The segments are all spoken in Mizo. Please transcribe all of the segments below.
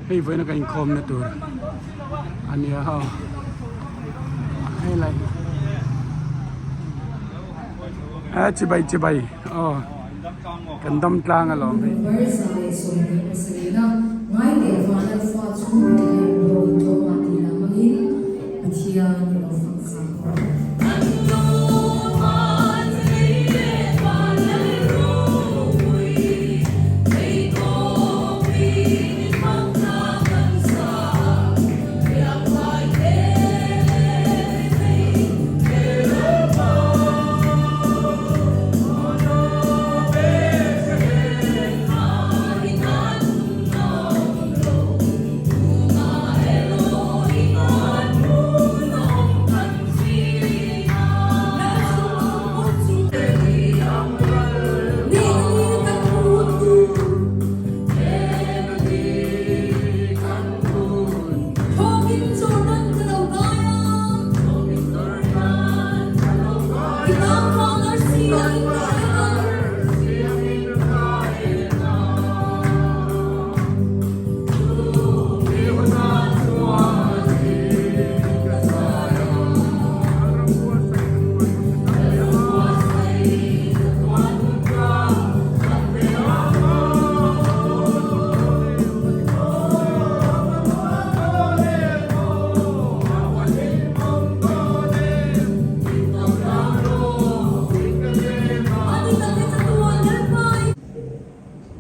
Hei vawiina ka inkhawmna tur a nia aw hei lai a chibai chibai aw kan dam tlang alawm hei.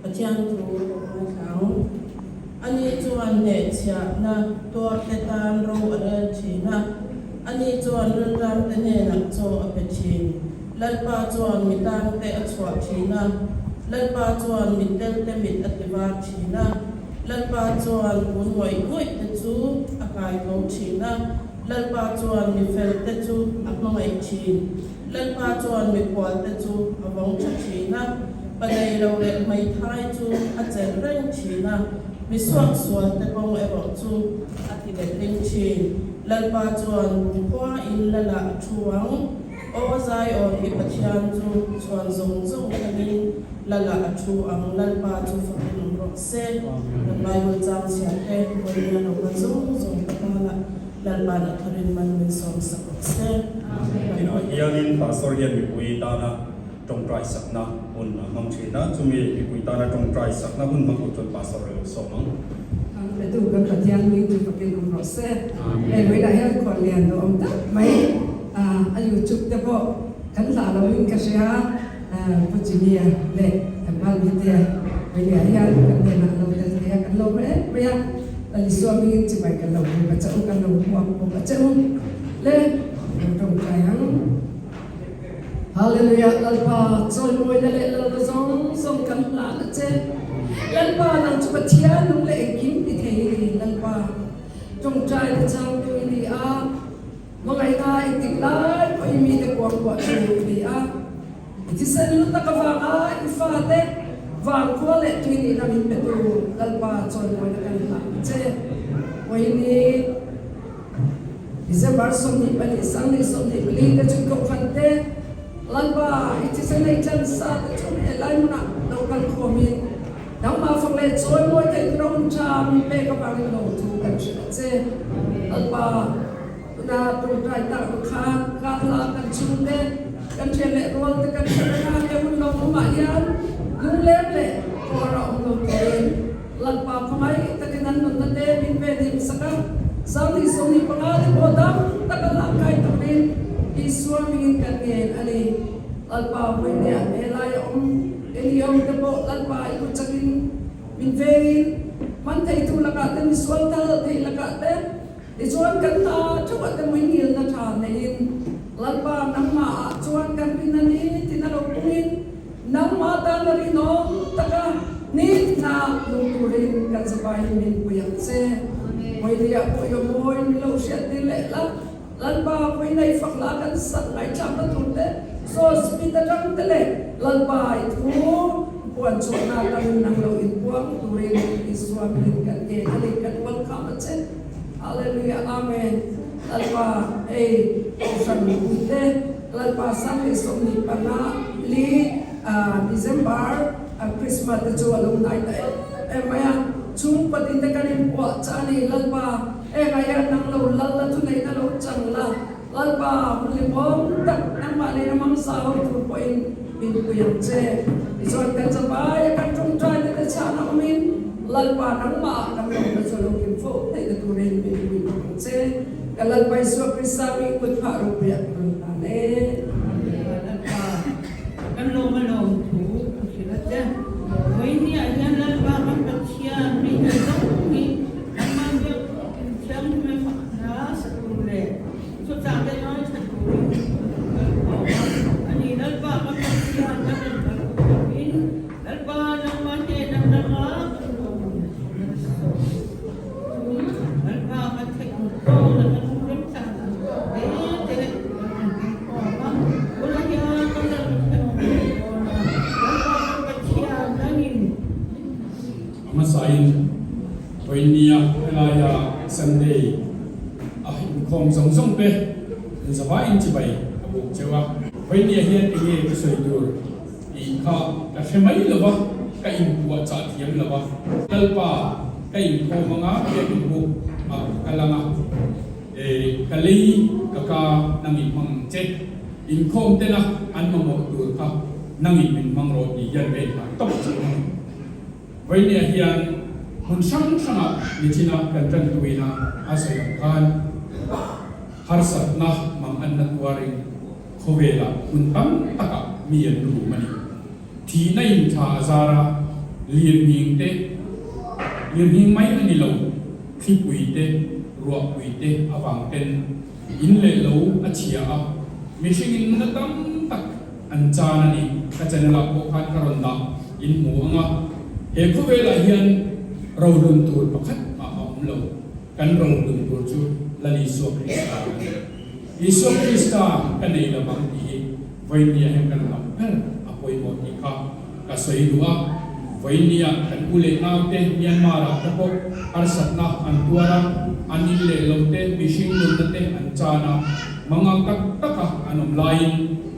Pathian thu a thlang. Ani chuan hnehchhiahna tuarte tan ro a rel thin a, ani chuan rilramte hnenah chaw a pe thin. Lalpa chuan mi tangte a chhuah thin a, Lalpa chuan mittelte mit a tivar thin a, Lalpa chuan kun ngawih ngawihte chu a kaitho thin a, Lalpa chuan mi felte chu a hmangaih thin. Lalpa chuan mikhualte chu a vawng tha thin a, pa nei lo leh hmeithai chu a chelh reng thin a, mi suaksualte kawng erawh chu a ti letling thin. Lalpa chuan kumkhuain Lala a thu ang, Aw Zion, i Pathian chu chhuan zawng zawng thlengin Lala a thu ang, Lalpa chu fakin awm rawh se. Kan Bible chang chhiarte vawiin a lo kal zawng zawng ta tana. Lalpa'n a tharin man min sawm sak rawh se. Amen. Inah hianin Pastor hian mipui tana tawngtai sakna hun a hmang thin a, chumi mipui tana tawngtai sakna hun hmang tur chuan Pastor a lo sawm ang. Kan petu kan Pathian hming chu fakin awm rawh se. Hei vawiinah hian khual lian duh awm tak mai a YouTube te pawh kan hlah loin ka hria Pu Jimmy-a leh kan Valmite-a vawiinah hian kan hnenah a lo tel thei a, kan lo hmu em mai a. Lal Isua hmingin chibai kan lo hmu a che u, kan lo hmuak bawk a che u le lo tawngtai ang. Hallelujah Lalpa chawimawina leh Lalna zawng zawng kan hlan a che. Lalpa nang chu Pathian nung leh engkim ti thei i ni Lalpa. Tawngtai te changtu i ni a, hmangaihna i tik lai pawh i mite kuangkuah thu i ni a. I thisen lu tak avanga i fate vangkhua leh tui nihna min petu Lalpa chawimawina kan hlah ang che. Vawiini December 22 24 te chu kohhran te Lalpa i thisen ei tlan sa te chu helai hmunah lo kal khawmin nangmah fak leh chawimawi theih tura hun tha min pek avangin lawmthu kan hrilh a che. Lalpa. Tuna tawngtai tak ang khan Karla kan chhungte, kan thian leh rualte kan hre reng a, he hun lo awmah hian lungleng leh kawr a awm lo turin Lalpa khawngaih takin an nunna te min ve dim sak a, 25 te pawh dam taka hlangkai turin Isua hmingin kan ngen a ni. Lalpa vawinia helai a awm Eliau te pawh Lalpa i kut chakin min vengin man theitu lakah te misual tal theih lakah te Tichuan kan hna theuhah te muingilna tha neiin Lalpa nangmah ah chuan kan rin a ni tiin a lo pungin nangmah tan a rinawm taka ni hna lung turin kan zavaiin min pui ang che. Vawilia pawh i awmawi min lo hriat tir leh la, Lalpa vawiina i fak la kan sak ngaihthlakna tur te, saw speed atang te leh Lalpa i thu puan chhuahna atangin nang lo inpuang turin Isua hmingin kan ngen a ni, kan welcome a che. Hallelujah Amen Lalpa hei Kohhran mipuite Lalpa 25 li December Christmas te chu a lo hnai ta em em mai a. Chhungkawtin te kan inpuah chah a ni. Lalpa, hengah hian nang lo lal la, thuneihna lo chang la. Lalpa, hun limawm tak nangmah nena hmangsa ho tur pawhin min pui ang che. Tichuan kan chavaia kan tawngtaina te chhana awmin Lalpa nangmahah kan lawmna chu lo kim fo theihna turin min pui bawk ang che. Ka Lalpa Isua Krista mi kut phah ropuiah ka rawn hlan e. Lalpa, kan lawm a lawm thu ka hrilh a che. Vawinia hian Lalpa kan Pathian mi hna zawng hi anmah biak inthianghlim a fak hna sa tur leh thuchah te ngawi tha turin kan khawm a. Ani Lalpa kan Pathian kan rawn kal khawmin Lalpa nangmah hnen atanga kan lawm nasa chu Lalpa kan theih ang tawna kan remchang ang tawk te te kan rawn kal khawm a. Tunah hian kan rawn thenawm leh dawn a, Lalpa kan Pathian nangin. A hmasain Vawinia helaia Sunday a inkhawm zawng zawng te zavaiin chibai a buk cheu a. Vawinia hian enge ka sawi tur tih kha ka hre mai lo va, ka inpuah chah thiam lo va. Lalpa ka inkhawm anga biakin buk ah ka kal anga, e ka lei ka ka nang in hmang ang che, inkhawm tena an mamawh tur kha nang in min hmang rawh tih hian ka inhlan tawp chu a ni. Vawinia hian hmun hrang hrangah nichina kan tantuina a sawi ang khan harsatna mang anna tuarin khawvelah hmun tam takah mi an rum a ni. Thihna in thla a zar a, lirnghing te, lirnghing mai a ni lo, thlipui te, ruahpui te avang ten in leh lo a chhia a, mihring in na tam tak an chan a ni. Ka channel ah pawh khan ka rawn dah in hmu ang a, he khawvelah hian rohlun tur pakhat mah a awm lo, kan rohlun tur chu Lal Isua Krista a ni. Isua Krista ka nei lo ang tih hi Vawinia hian kan hlauh ber a pawimawh tih kha ka sawi duh a. Vawinia kan u leh naute Myanmar-ah te pawh harsatna an tuar a, an in leh lo te, mihring nunna te an chan a, mangang tak taka an awm laiin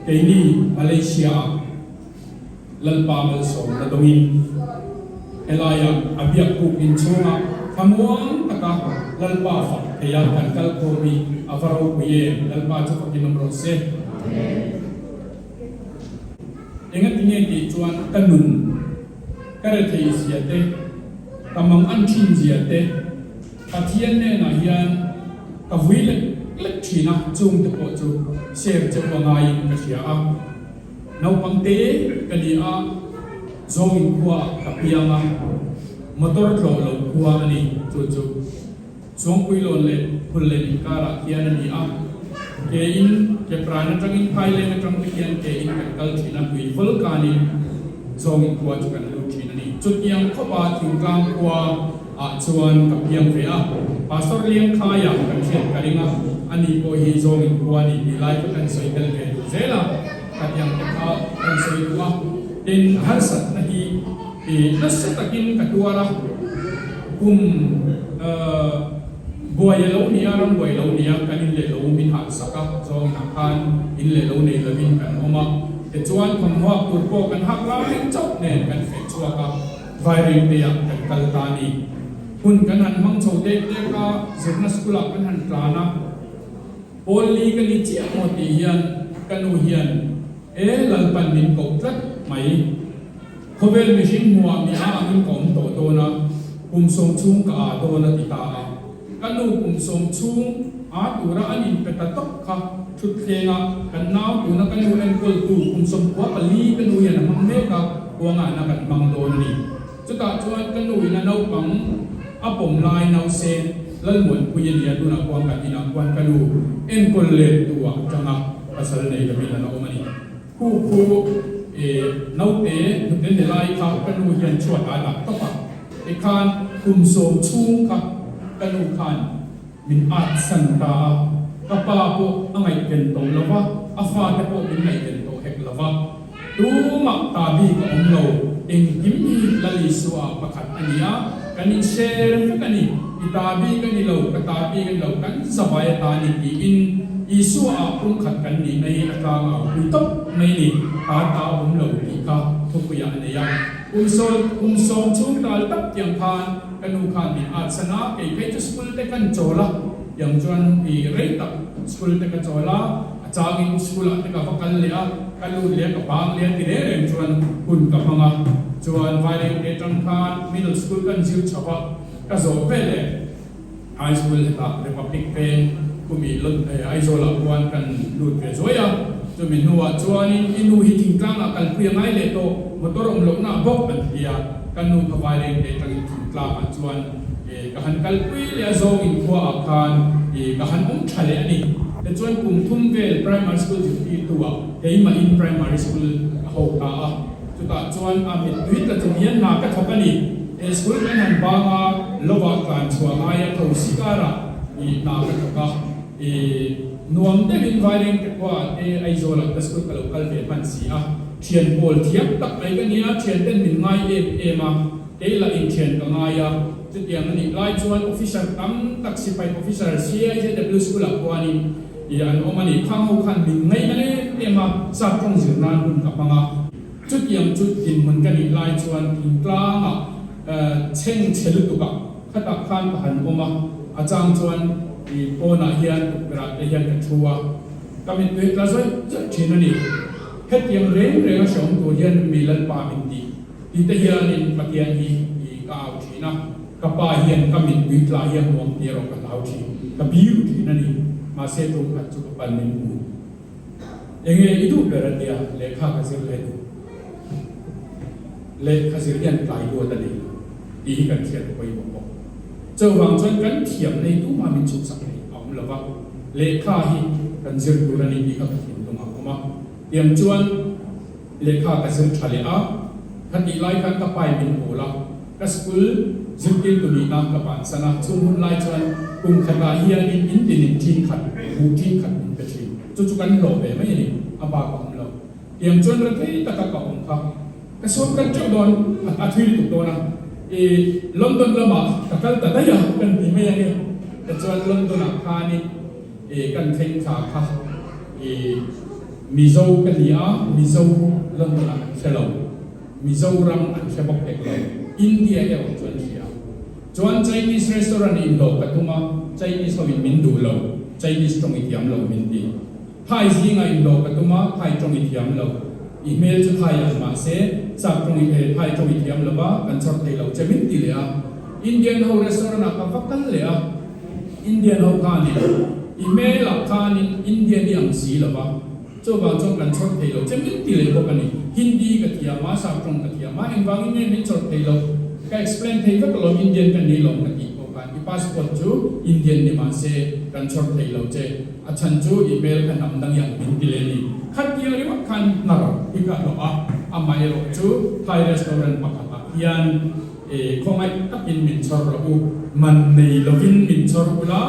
keini Malaysia-ah Lalpa malsawmna dawngin helaiah a biak kuk inchhungah thlamuang taka Lalpa fak theia kan kal khawm hi a va ropui em? Lalpa chu fakin awm rawh se. Engatinge tih chuan ka nun, ka rethei zia te, ka mang an thin zia te, Pathian hnenah hian ka vui lek lek thin a, chungte pawh chu share cheu a ngaiin ka hria a. Naupang te ka ni a, Zawngin khua ka piang a, motor tlawh lo khua a ni, chu chu Suangpuilawn leh Phullen inkarah khian a ni a, ke in ke pran atangin Phaileng atang te khian ke in kan kal thin a, tui volkanin Zawngin khua chu kan lut thin a ni. Chutiang khawpa thingtlang khua ah chuan ka piang ve a, Pastor Liangkhaia kan hriat ka ring a, ani pawh hi Zawngin khua a ni tih lai kha kan sawi tel ve duh zel a, khatiang te kha kan sawi duh a, tin harsatna hi nasa takin ka tuar a, kum buai a lo ni a, ram buai a lo ni a, kan in leh lo min hah sak a, Zawngin ah khan in leh lo nei lovin kan awm a, tichuan thawmhnaw tur pawh kan hak lai chauh nen kan feh chhuak a. Vairengte-ah kan kal ta a ni. Hun kan han hmang chho dek dek a, zirna school-ah kan han tlan a, Pawl li ka ni chiah maw tih hian ka nu hian e Lalpan min koh tlat mai. Khawvel mihring hmuhah mi a angin ka awm tawh dawn a, kum sawm chhung ka aa dawn a ti ta a. Ka nu kum sawm chhung aa tura an inpe ta tawp kha thutthlengah kan nau tuna ka nu enkawltu kum 94 ka nu hian a hmang mek a, kuangahna kan hmang dawn a ni. Chutah chuan ka nu in a naupang a pawm lai nausen Lalmuanpui a nia tunah kuang kan inah khuan ka nu enkawl let tu ah tanga pasal nei lovin a la awm a ni. Khu khu e naute hnute ni lai kha ka nu hian chhuat ah dah tawp a, tikhan kum sawm chhung kha ka nu khan min at san ta a, ka pa pawh a ngaihven tawh lo va, a fate pawh min ngaihven tawh hek lo va, tumah ta bik a awm lo, engkim hi Lal Isua pakhat a ni a, kan inhre vek a ni, i ta bik a ni lo, ka ta bik a ni lo, kan zavai a ta a ni tiin Isua ah pumkhat kan nih na hi a tlang a pui tawp mai a ni, ta ta awm lo tih kha. thupuiah a nei a. Kum sawn kum sawm chhung dal tak tiang khan ka nu khan min at san a, kei phei chu school te kan chawl a, tiang chuan i rei tak school te ka chawl a, a changin school ah te ka va kal leh a, ka lut leh a ka bang leh a ti reng reng chuan hun ka hmang a, chuan Vairengte atang khan middle school kan zir chho a, ka zawh veleh. High School hetah Republic Veng kumi Aizawl ah khuan kan lut ve zuai a, chumi hnuah chuanin i nu hi thingtlangah kalpui a ngai leh tawh, motor awm lohna ah bawk an ti a, ka nu kha Vaireng te atangin thingtlangah chuan ka han kalpui leh a zawng inkhua ah khan ka han awm tha leh a ni. Tichuan kum thum vel Primary School zirtirtu ah keimahin Primary School ka ho ta a, chutah chuan a mittui tla chung hian hna ka thawk a ni. He school kan han bang a, lovah tlan chhuah ngai a tho si karah i hna ka thawk a, i nuam deuhin Vairengte khua te Aizawl ah ka school ka lo kal ve hman si a, thian pawl thiam tak mai ka nia, thian ten min ngai em em a, kei lah in thian ka ngai a, chutiang a nih lai chuan officer tam tak sipai officer CIJW school ah khuanin i an awm a ni, khang ho khan min ngaihna em em a, sap tawng zir nan hun ka hmang a. Chutiang chu dinhmun ka nih lai chuan thingtlangah chheng chhe lutukah khatah khan ka han awm a, a chang chuan i pawnah hian tukverhah te hian ka thu a, ka mittui tla zawih zawih thin a ni. Hetiang reng reng a hreawm tur hian mi Lalpa min ti ti te hianin Pathian hi i ka au thin a, ka pa hian ka mittui tla hi a hmuam tih erawh ka hlau thin, ka biru thin a ni. Mahse tumkhat chu ka pan min hmu. Enge i duh ber a tia lehkha ka zir leh duh. Lehkha zir hian tlai duat a nei lo tih hi kan hriat pawimawh bawk. Chuvang chuan kan thiam nei tumah min chhuksak thei a awm lo va, lehkha hi kan zir tur a ni tih kha ka thinlung a awm a. Tiang chuan lehkha ka zir tha leh a, khatih lai khan ka pai min pawl a, Ka school zirtirtu nihna ka bansan a, chung hun lai chuan kum khatah hianin in tinin ṭin khat, buh ṭin khat min pe ṭhin. Chu chu kan hlawh ve mai a ni, a bak a awm lo. Tiang chuan rethei taka ka awm kha ka sawm kan ṭeuh dawn, a thui lutuk dawn a. I London lamah ka kal ta daih a, kan ti mai ang e. Tichuan London-ah khanin i kan thleng thla kha i Mizo ka ni a, Mizo London-ah an hre lo. Mizoram an hre bawk hek lo, India erawh chu an hria. Chuan Chinese restaurant in hlawh ka tum a, Chinese ho in min duh lo, Chinese tawng i thiam lo min ti. Thai zingah in hlawh ka tum a, Thai tawng i thiam lo. I hmel chu Thai ang mahse, Sap tawng i eh Thai tawng i thiam lo va, kan chawr thei lo che min ti leh a. Indian ho restaurant ah ka va kal leh a, Indian ho khanin i hmel ah khanin Indian i ang si lo va, Chuvang chuan kan chawrh thei lo che min ti leh bawk a ni. Hindi ka thiam a, Sap tawng ka thiam a, engvangin nge min chawrh thei lo? Ka explain thei vek alawm, Indian ka ni lawm ka tih pawh khan i passport chu Indian ni mahse kan chawrh thei lo che, a chhan chu i hmel kha hnam dang i ang min ti leh a ni. Khatia ringawt khan hnar hi ka hlawh a, amaherawh chu Thai restaurant pakhatah hian I khawngaih takin min chhawr rawh u, man nei lovin min chhawr ula,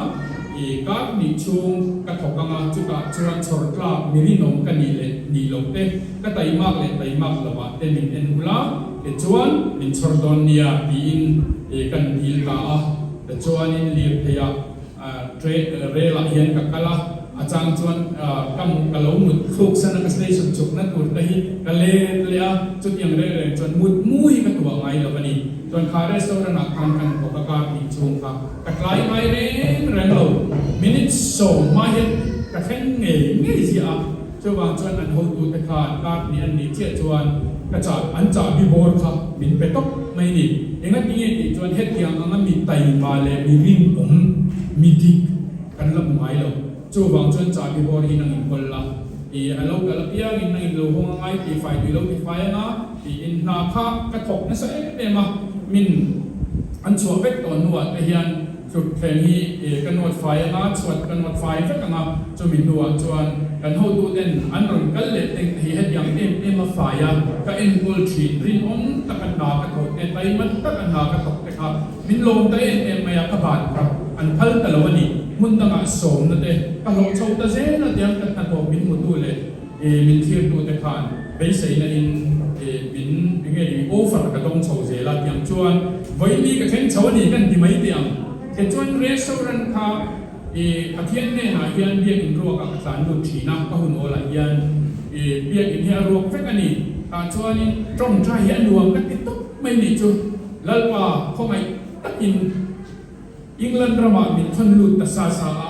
i kar hnih chhung ka thawk anga chutah chuan chhawr tlak mi rinawm ka nih leh nih loh te, ka taimak leh taimak lovah te min en ula, tichuan min chhawr dawn nia tiin i kan dil ta a, tichuanin lirtheiah Train rel ah hian ka kal a, a chang chuan ka ka lo mut thluk san a, ka station chhukna tur te hi ka let leh a, chutiang reng reng chuan mut mu hi ka tuah ngai lo a ni. Chuan kha restaurant ah khan kan thawk a, kar hnih chhung kha ka tlai ngai reng reng lo, minute sawm hma hian ka thleng ngei ngei ziah a, chuvang chuan an hotu te khan kar hnih an nih chiah chuan ka chah an chahbi bawr kha min pe tawp mai a ni. Engati nge tih chuan hetiang anga mi taima leh mi rinawm, mi dik kan la hmu ngai lo. Chuvang chuan chahbi bawr hi nang inkawl la, i a lo kal apiangin nang in lo hawng a ngai tih fai tui lo ti fai anga tiin hna kha ka thawk nasa em em a, min an chhuah vek tawh hnuah te hian Thutthleng hi ka nawt fai anga, chhuat ka nawt fai vek anga, chumi hnuah chuan kan hotuten an rawn kal leh teng te hi hetiang em em a fai a, ka enkawl thin, rinawm taka hna ka thawk te, taima taka hna ka thawk te kha min lawm ta em em mai a, ka ban kha an phal ta lo a ni. Hmun dangah sawmna te ka hlawh chho ta zel a, tiang ka hnathawk min hmutu leh min thirtu te khan beiseina in min enge ni offer ka dawng chho zel a, tiang chuan vawiin ni ka thleng chho a ni kan ti mai teh ang. Tichuan restaurant kha Pathian hnenah hian biakin ruakah ka tlan lut thin a, ka hun awlah hian biakin hi a ruak vek a ni. Tah chuanin tawngtai hi a nuam ka ti tawp mai nih chu. Lalpa khawngaih takin England ramah min thawn lut ta sa sa a,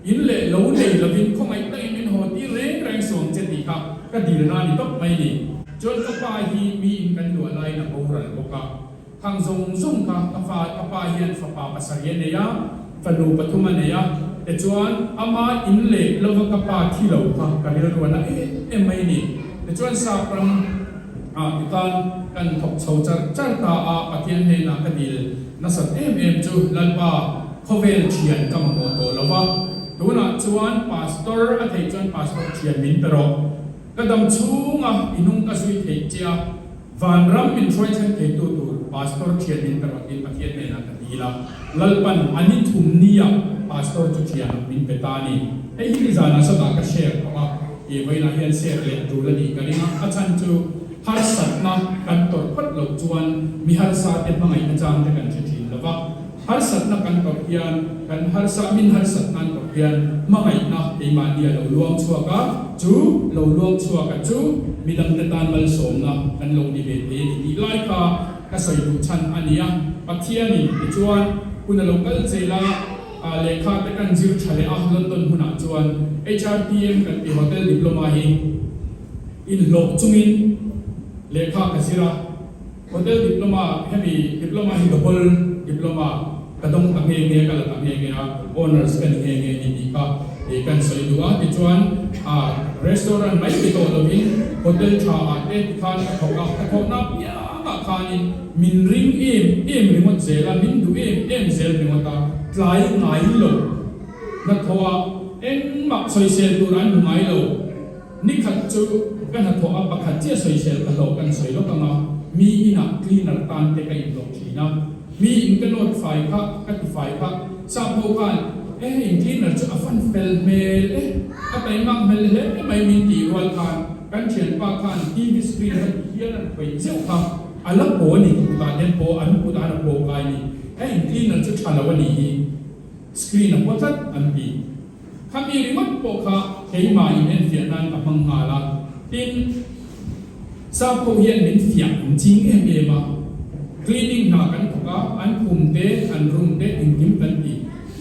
in leh lo nei lovin khawngaih takin min haw tir reng reng sawm che tih kha ka dilna a ni tawp mai ni. Chuan ka pa hi miin kan luah laiin a boral bawk a. Khang zawng zawng kha ka fa ka pa hian fapa pasarih a nei a, fanu pathum a nei a, tichuan ama in leh lova ka pa thi lo kha ka rilruan a em em mai a ni. Tichuan sap ram ah titan kan thawk chho char char ta a, Pathian hnenah ka dil nasat em em chu Lalpa khawvel thian ka mamawh tawh lo va, tunah chuan Pastor a theih chuan Pastor thian min pe rawh, ka dam chhunga i hnung ka zui theih che a, Vanram min hruai thleng theitu tur Pastor thian min pe rawh tiin Pathian hnenah ka dil a, Lalpan a ni thum nia Pastor chu thianah min pe ta a ni. Hei hi nizanah sawtah ka share tawh a, i vawiinah hian share leh a tul a nih ka ring a, a chhan chu harsatna kan tawrh phawt loh chuan mi harsa te hmangaihna chang te kan hre thin lo va. Harsatna kan tawrh hian, kan harsa min harsatna an tawrh hian hmangaihna keimahni a lo luang chhuak a, chu lo luang chhuak a chu midangte tan malsawmna kan lo ni ve thei a ni tih lai kha ka sawi duh chhan a ni a. Pathianin tichuan hun a lo kal zel a, lehkha te kan zir tha leh a, London hmunah chuan HRTM kan ti Hotel Diploma hi inhlawh chungin lehkha ka zir a. Hotel Diploma, hemi Diploma hi double Diploma ka dawng ta nghe nghe, ka la ta nghe nghe a, Honours ka ni nghe nghe ni tih kha ih kan sawi duh a. Tichuan ah restaurant mai ti tawh lovin hotel tha ah te tikhan ka thawk a, ka thawhna apiangah khanin min ring em em ringawt zel a, min duh em em zel ringawt a, tlai ngai lo hnathawh ah engmah sawisel tur an hmu ngai lo. Ni khat chu ka hnathawh a pakhat chiah sawisel ka hlawh kan sawi lawk ang a, mi inah cleaner tan te ka inhlawh thin a, mi in ka nawt fai kha ka ti fai kha, sap ho khan e in cleaner chu a fan fel hmel e, a taimak hmel hle mai min tih rual khan kan thianpa khan TV screen kha ti hial an khawih zeuh kha a la paw a ni ka kutah hian paw an kutah hian a paw kai a ni, he in cleaner chu tha lo a nih hi screen a paw tlat an ti. Khami ringawt pawh kha keimah in enfiah nan ka hmang nghal a, tin, Sap ho hian min fiah an ching em em a, cleaning hna kan thawk a, an khum te, an room te engkim kan ti,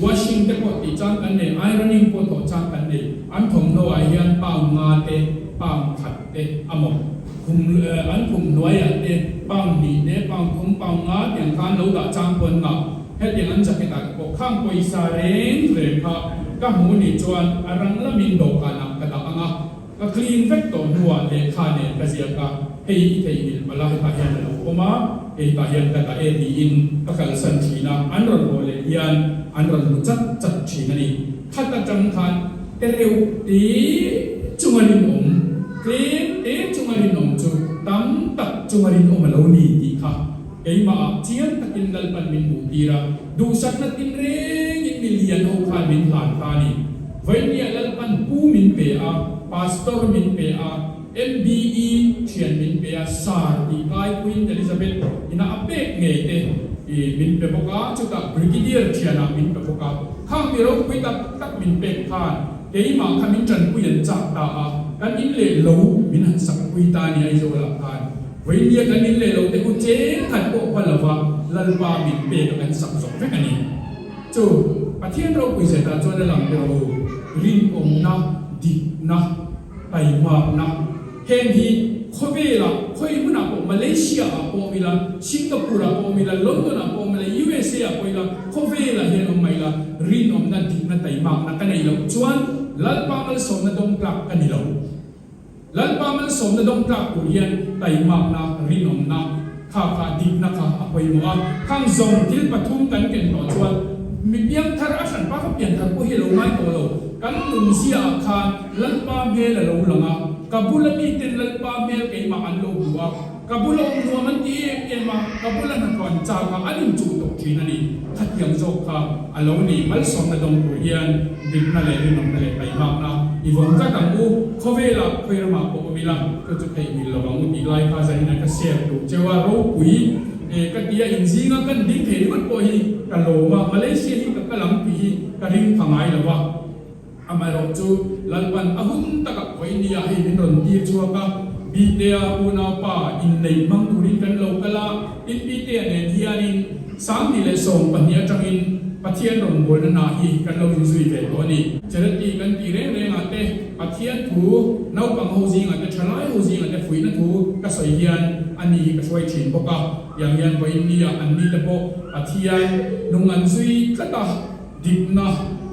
washing te pawh tih chang kan nei, ironing pawh thawh chang kan nei, an thawmhnaw ah hian pound nga te, pound khat te a maw, khum an khum hnuaiah te pound hnih te, pound thum, pound nga tiang khan lo dah chang pawh an ngah. Hetiang an jacket ah te pawh khang pawisa reng reng kha ka hmu nih chuan a rang lamin dawhkanah ka dah ang a, ka clean vek tawh hnuah lehkha nen ka ziak a, hei i theihnghilh palh a hetah hian a lo awm a, hei tah hian ka dah e tiin ka kalsan thin a, an rawn haw leh hian an rawn hmu chat chat thin a ni. Khat atang khan tereuh te chunga rinawm, tlem te chunga rinawm chu tam tak chunga rinawm a lo ni tih kha Keimahah chiang takin Lalpan min hmuh tir a, duhsakna tin rengin mi lian ho khan min hlan ta a ni. Vawinia Lalpan pu min pe a, Pastor min pe a, MBE thian min pe a, Sir tih kai Queen Elizabeth ina a pek ngei te min pe bawk a, chutah Brigadier thianah min pe bawk a. Khang mi ropui tak tak min pek khan keimah kha min tanpui an chak ta a, kan in leh lo min han sakpui ta a ni Aizawlah khan. Vawinia kan in leh lo te hu cheng khat pawh hma lova Lalpa min pek a kan sak zawk vek a ni. Chu Pathian ropui zetah chuan a lang ber u, rinawmna, dikna, taimakna heng hi khawvelah khawi hmunah pawh Malaysia ah pawh awm ila, Singapore ah pawh awm ila, London ah pawh awm ila, USA ah pawh ila, khawvelah hian awm mai ila, rinawmna, dikna, taimakna ka neih loh chuan Lalpa malsawmna dawng tlak ka ni lo. Lalpa malsawmna dawng tlak tur hian taimakna, rinawmna, kha kha dikna kha a pawimawh a. Khang zawng thil pathum kan ken tawh chuan mi piangthar a hranpa kha pianthar pawh hi a lo ngai tawh lo. Kan nunzia ah khan Lalpa hmel a lo lang a, ka bula miten Lalpa hmel keimah an lo hmu a, Ka bula awm nuam an ti em em a, ka bula hnathawh an chak a, an inchuh tawh thin a ni. Khatiang zawk kha a lo ni. Malsawmna dawng tur hian dikna leh rinawmna leh taimakna i vawng tlat ang u. Khawvelah khawi ramah pawh awm ila, chu chu theih mil lo ang u tih lai kha zanin a ka share duh cheu a, ropui e ka ti a, inzinga kan ding thei ringawt pawh hi ka lawm a, Malaysia hi ka kal ang tih hi ka ring pha ngai lo va. Amaherawhchu Lalpan a hun takah vawinia hei min rawn tir chhuak a. Pitea unaupa inneih hmang turin kan lo kal a, tin Pitea nen hianin 2012 atangin Pathian rawngbawlna hna hi kan lo inzui ve tawh a ni. Charity kan tih reng rengah te Pathian thu naupang ho zingah te thalai ho zingah te fuihna thu ka sawi hian ani hi ka hruai thin bawk a, tiang hian vawiin nia an ni te pawh Pathian nung an zui tlat a. Dikna,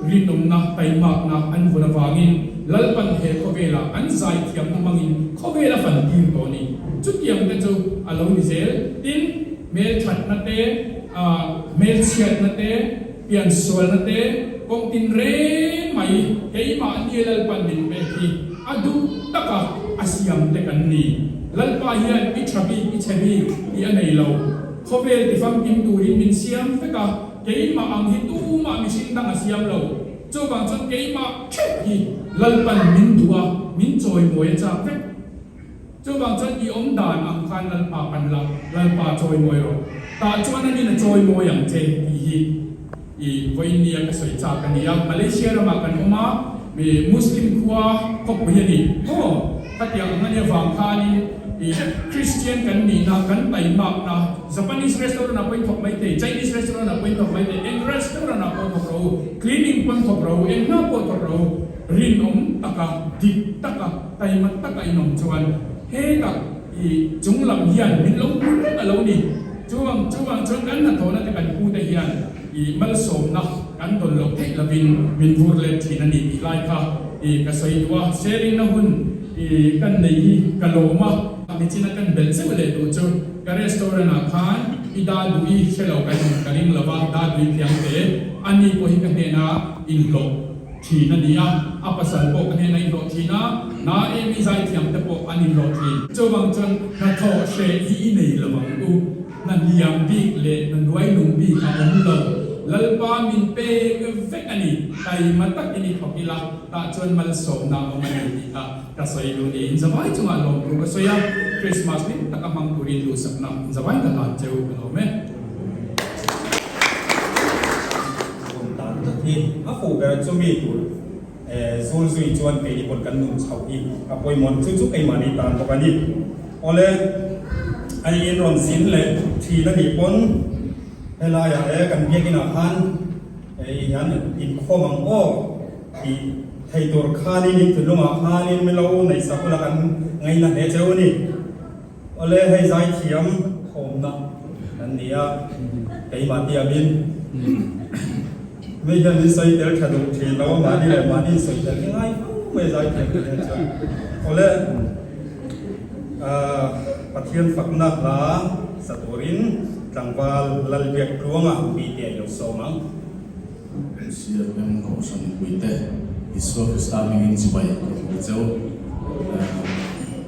rinawmna, taimakna an vun avangin Lalpan he khawvelah an zaithiamna hmangin khawvel a fan tir tawh a ni. Chutiang te chu a lo ni zel. Tin, hmelthatna te, hmelchhiatna te, piansualna te, kawng tin reng mai keimahni Lalpan min pek hi a duh taka a siam te kan ni. Lalpa hian i tha bik, i chhe bik tih a nei lo. Khawvel tifamkim turin min siam vek a. Keimah ang hi tumah mihring dang a siam lo. Chuvang chuan keimah theuh hi Lalpan min duh a, min chawimawi a chak vek. Chuvang chuan i awm dan ang khan Lalpa pan la, Lalpa chawimawi rawh. Tah chuan a nin a chawimawi ang che tih hi i vawiin nia ka sawi chak a ni a. Malaysia ramah kan awm a, mi Muslim khua khawpui a ni maw? Khatiang ang a nia vang khanin i Christian kan nihna, kan taimakna, Japanese restaurant ah pawhin thawk mai thei, Chinese restaurant ah pawhin thawk mai thei, eng restaurant ah pawh thawk rawh u, cleaning pawn thawk rawh u, eng hna pawh thawk rawh u, rinawm taka, dik taka, taima taka in awm chuan hetah i chung lam hian min lo hmu reng a lo ni. Chuvang chuvang chuan kan hnathawhna te kan pu te hian i malsawmna kan dawn loh theih lovin min vur let thin a ni tih lai kha i ka sawi duh a, sharing na hun i kan nei hi ka lawm a, nichina kan belh zeuh leh duh chu ka restaurant ah khan i da duh i hre lo kan awm ka ring lova, da duh i thiam hle, a ni pawh hi ka hnena inhlawh thin a ni a, a pasal pawh ka hnena inhlawh thin a, na Amy zaithiam te pawh an inhlawh thin. Chuvang chuan hnathawh hreh hi i nei lo ang u. Hna hniam bik leh hna hnuai nung bik a awm lo. Lalpa min pek vek a ni. Taima takin i thawk ila, tah chuan malsawmna a awm a ni tih kha ka sawi duh niin zavai chungah lawmthu ka sawi a. Krismas hlim taka hmang turin duhsakna zavai ka hlan cheu ka lawm e. Awm dan tak hi a fuh ber chu mi tur zul zui chuan keini pawn kan nun chhoh hi a pawimawh chu chu keimahni tan bawk a ni. Awle, a in rawn zin leh thin a nih pawn helaiah e kan biakinah khan hei hian inkhawm ang aw tih thei tur khanin in thinlungah khanin min lo neihsak ula kan ngaina hle cheu a ni. Awle, hei zaithiam thawmna kan ni a, keimah tiamin mi hian min sawi tel tha duh thin lo a, mahni leh mahni in sawi tel hi ngai fo mai zaithiam te hian chuan. Awle, Pathian fakna hla sa turin tlangval Lalbiak Tluanga mite a lo sawm ang. CFM Kohhran mipuite Isua Krista hmingin chibai ka hmu cheu.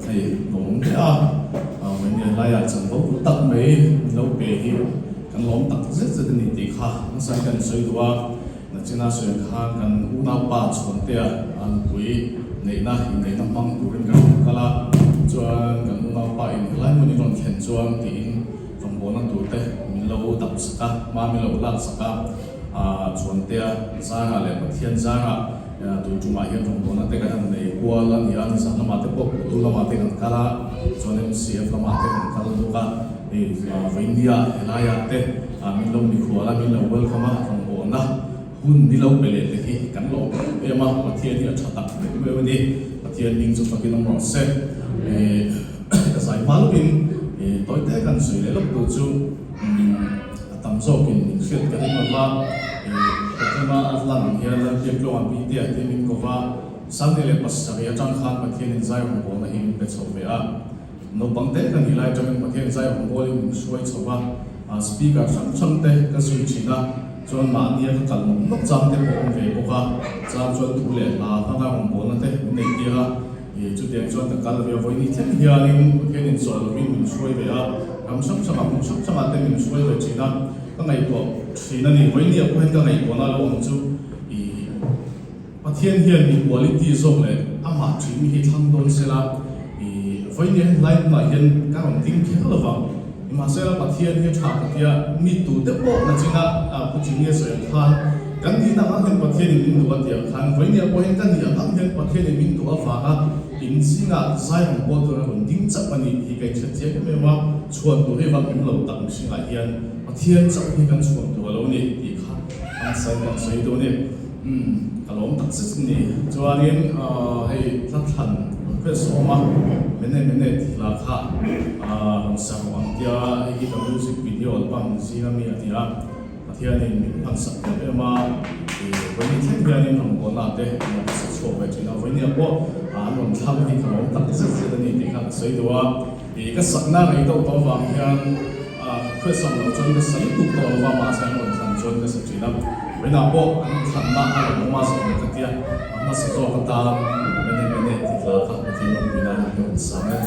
Hei lawm hle a, vawiin laiah chanvo tak mai min lo pe hi kan lawm tak zet zet a ni tih kha hmasa hi kan sawi duh a. Nachina sawi khan kan unaupa Chhuantea a nupui neihna inneihna hmang turin kan rawn kal a, chuan kan unaupa in helai hmun i rawn thlen chuan tiin Rawngbawlna turte min lo dap sak a, hma min lo lak sak a, Chuantea zarah leh Pathian zarah tun tumah hian rawngbawlna te kan han nei kual a ni a, nizan lamah te pawh Putu lamah te kan kal a, chuan MCF lamah te kan kal bawk a, hei Vawinia helaiah te min lo mikhual a, min lo welcome a, rawngbawlna hun ni lo pe leh te hi kan lawm em em a, Pathian hi a tha tak em em a ni, Pathian hming chu fakin awm rawh se. Ka zai hma lawkin tawi te kan sawi leh lawk tur chu a tam zawkin min hriat ka ring lova, Pathuma a lan ang hian Lalpiaktluanga Pitea te min ko va, 17 atang khan Pathianin zai rawngbawlna hi min pe chho ve a, naupang te ka nih lai atangin Pathian zai rawngbawlin min hruai chho va, speaker hrang hrang te ka zui thin a, chuan mahnia ka kal nawk nawk chang te pawh awm ve bawk a, chang chuan thu leh hla hmanga rawngbawlna te min neih tir a. I chutiang chuan ka kal ve a, vawiin thleng hianin Pathianin sawi lovin min hruai ve a, ram hrang hrangah hmun hrang hrangah te min hruai ve thin a, ka ngaihtuah thin a ni. Vawiin ah pawh hian ka ngaihtuahna lo awm chu i Pathian hian mi quality zawk leh amah thin hi thlang dawn sela, i vawiin hian helai hmunah hian ka rawn ding kher lo vang. Nimahsela Pathian hi a tha ka tia, mi tute pawh nachina Pu Jimmy a sawi ang khan kan nihna ang hian Pathianin min duh a tih ang khan vawinia pawhin ka nih ang ang hian Pathianin min duh avanga In zingah zai rawn pawl tur a rawn ding chauh a nih hi ka inhre chiang em em a, chhuan tur hi va kim lo tak mihringah hian Pathian chauh hi kan chhuan tur a lo ni tih kha a sawi kan sawi duh a ni. Umm ka lawm tak zet a ni. Chuanin hei hla thlan request a awm a, Mene Mene tih hla kha rawn sa rawh ang tia hei hi ka music video album zinga mi a ni a. Pathianin min hmansak em em a, i vawiin thleng hianin rawngbawlna te an rawn sa chhuak ve thin a, vawinia pawh an rawn thlang hi ka lawm tak zet zet a ni tih kha ka sawi duh a, i ka sakna rei deuh tawh avang hian request ang loh chuan ka sa lutuk tawh lo va, mahse an rawn thlan chuan ka sa thin a, vawiinah pawh an thlanna a rawn awm a zawng ka tia, a hmasa zawk atan mene mene tih hla kha Pathian rawngpuina hi ka rawn sa mek.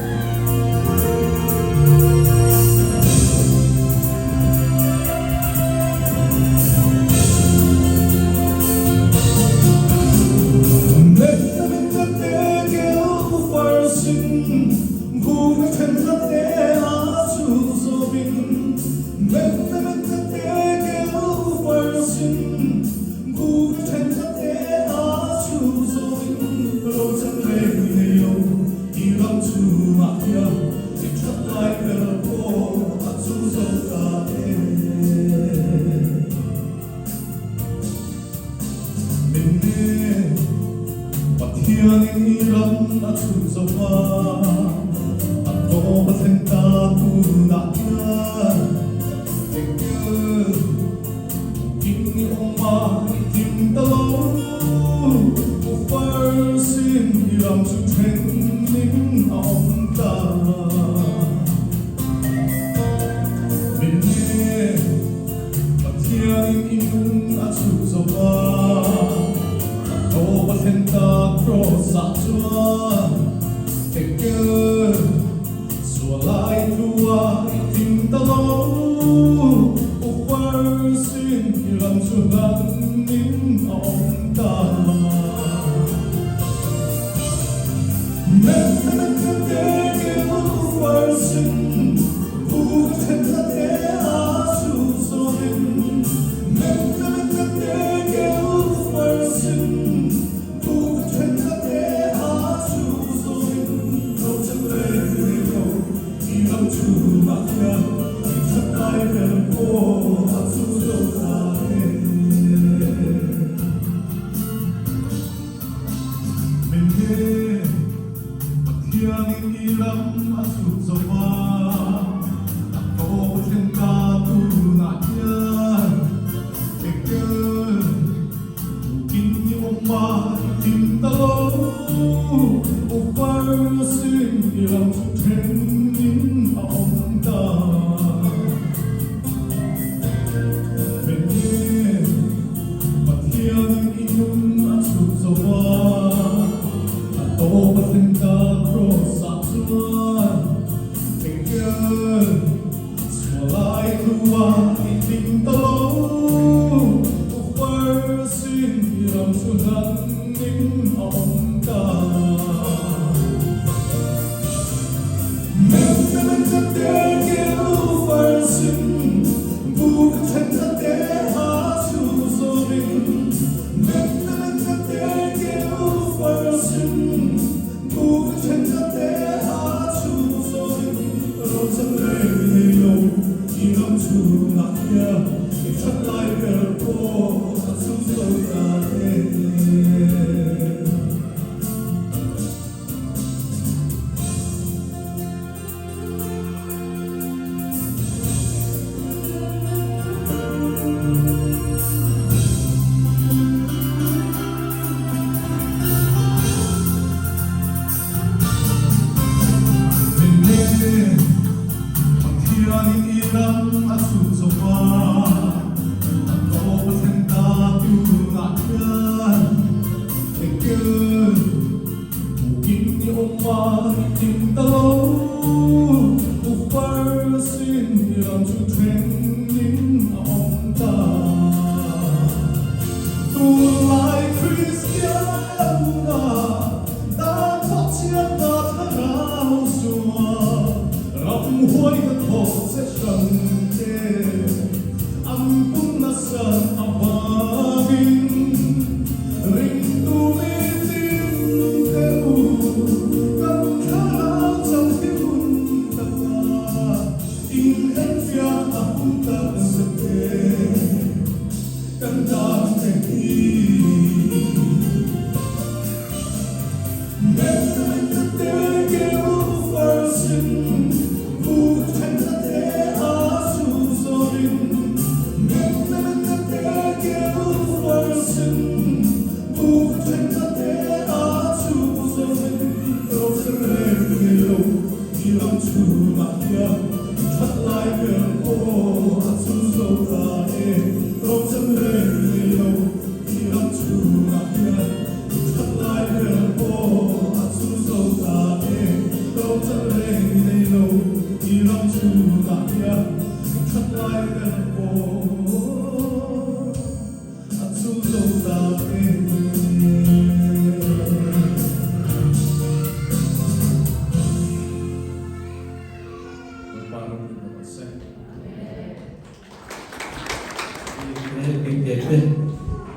che hi.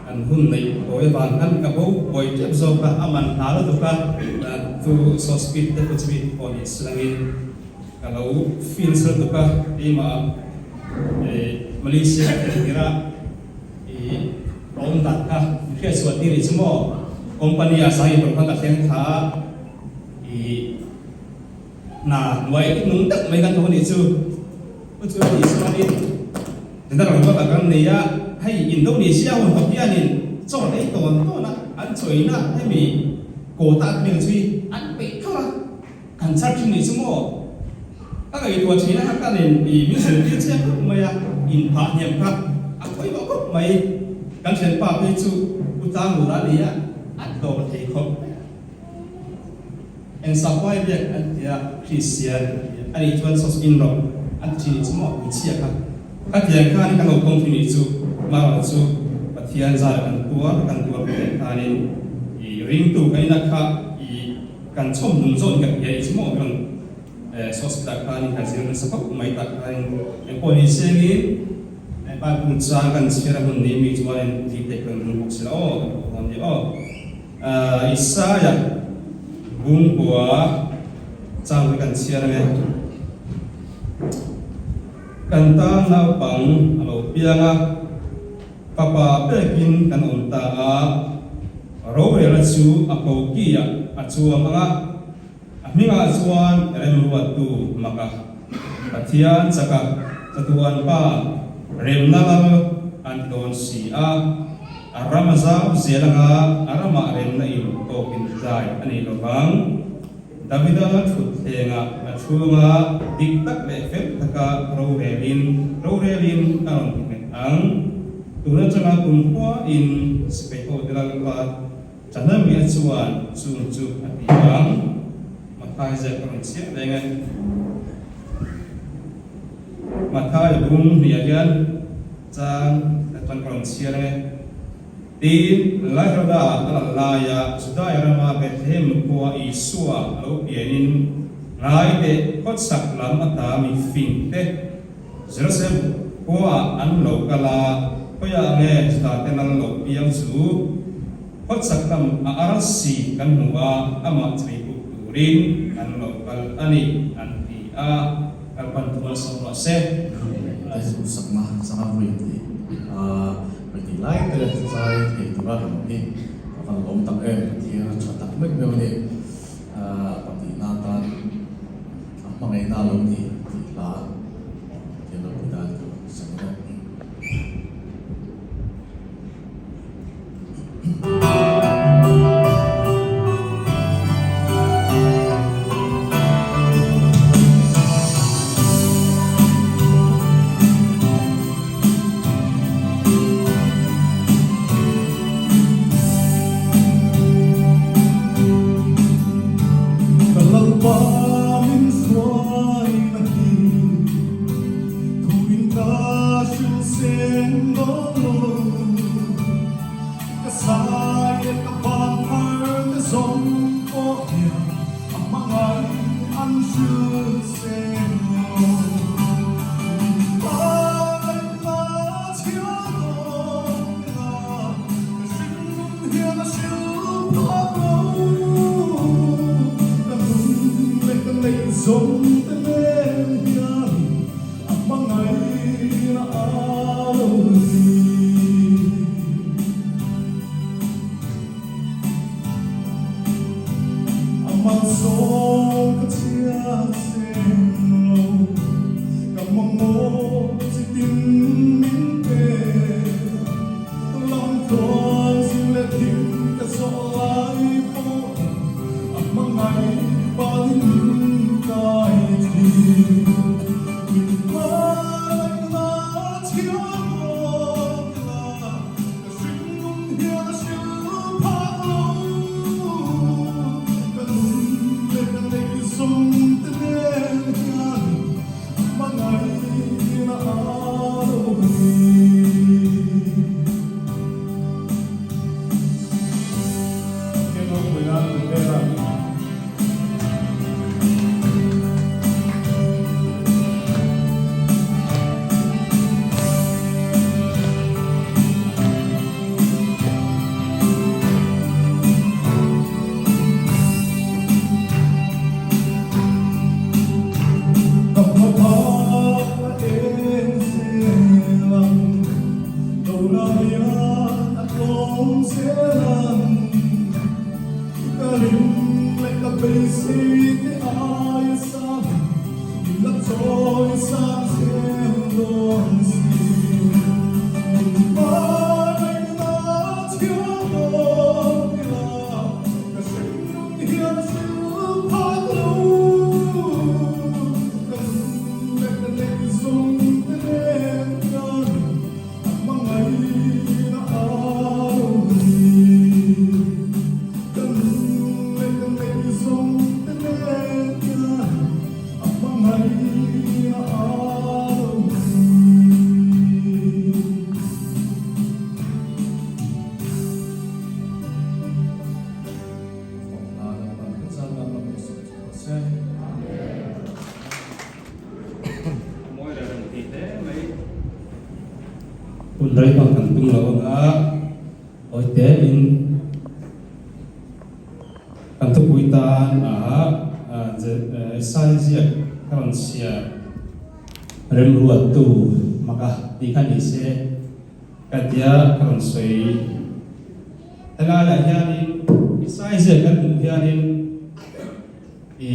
An hun neih tawi avang khan ka bo buai tep zawk a, a man hna lutuk a, chu saw speed te pawh chumi pawh ni silangin ka lo feel sa lutuk a, keimah Malaysia ka thlen tirh a i ka awm dan kha min hriat chhuah tir nih chu maw, company ah sang inpawlh khan ka thleng thla a, i hna hnuai nung deuh mai kan tho a nih chu, chu chu a nih chuanin General Ruata kan nei a, hei Indonesia hun tawp hianin chaw an ei tawn tawn a, an chawina hemi quota te meng chu hi an peih thar a, kan char thin nih chu maw? Ka ngaihtuah thin a, ka nen i min zirtir chiang khawp mai a, inphah hniam kha a pawimawh khawp mai, kan thianpa phei chu U Tangul a ni a, a tlawm thei khawp mai a. Eng sahuai biak an ti a, Kristian a nih chuan sos in rawh an ti thin nih chu maw hmeichhia kha. Khatiang khan kan lo tawng thin nih chu marawh chu Pathian zara kan tuar kan tuar hmel khanin i ringtu kan ina kha i kan chhawm nung zawn kan hria nih chu maw kan sos tak khanin kan zir nasa khawp mai tak khanin engpawh ni sengin Bible chang kan chhiar a hun ni mi chuanin ti theih kan ring bawk si la aw kan pawh dawn nia aw. Isaiah bungkua chang hi kan chhiar ange. Kan tan naupang a lo piang a, fapa pekin kan awm ta a, rorelna chu a kokiah a chuang ang a, a hmingah chuan remruattu maka Pathian chaka chatuan pa remna lal an ti dawn si a. A ram a zau zel anga a ramah remna in tawkin tlai a nei lo vang. Davida thutthlengah a chhunga dik tak leh fel taka rorelin rorelin a rawn ti nghet ang. Tun atanga kumkhua in sipai hote Lalpa Chanamia chuan chung chu a ti ang. Mathai ziak ka rawn chhiar reng e. Mathai bung hniah hian Chang atang ka rawn chhiar ang e. Tin, Lairoda a lal laia Judai rama Bethlehem khua Isua a lo pianin ngai teh khawchhak lam ata mi fing te Jerusalem khuaah an lo kal a, khawiah nge Juda te lal lo piang chu? Khawchhak lam a arsi kan hmu a, amah chheipuk turin an lo kal a ni, an ti a. Kalpan thu a sawm rawh se. Te duhsakna sanga vui tih a pahnih lai te zai thei tura kan awm hi a van lawm tak em Pathian a tha tak meuh meuh a ni. Pahnihna atan a hmangaihna a lo ni tih hla Pathian ropui dan ka sawi dawn. Ka Lalpa min hruaina hi thu in ka hrilh seng dawn lo. Ka sai leh ka van thar te zawng pawh hian a hmangaih an hrilh seng lo. Min hmangaihna chhia dawn ila ka hringnun hian a hrilh phak lo. Ka nun leh ka neih zawng te nen hian A hmangaihna a lo ni. thim ka zawh lai pawhin a hmangaih panin min kai thin. Min hmangaihna chhiar dawn ila ka hringnun hian a hrilh phak lo. Ka nun leh ka neih zawng te nen hian a hmangaihna a lo ni. Ka hmaphak a eng zel ang, Dona hian a tlawm zel ang. Ka ring leh ka beisei te aia sang in la chawi sang zel dawn si. Min hmangaihna chhiar dawn ila ka hringnun hian a hril phak lo. Ka nun leh ka neih zawng te nen hian a hmangaihna a lo ni. Ka nun leh ka neih zawng te nen hian a hmangaihna a lo ni. Hun rei bak kan tum lo anga awi te in kan thupui tan a Esai ziak ka rawn chhiar remruattu maka tih kha ni se ka tia ka rawn sawi. Helaiah hianin Esai ziak kan hmuh hianin I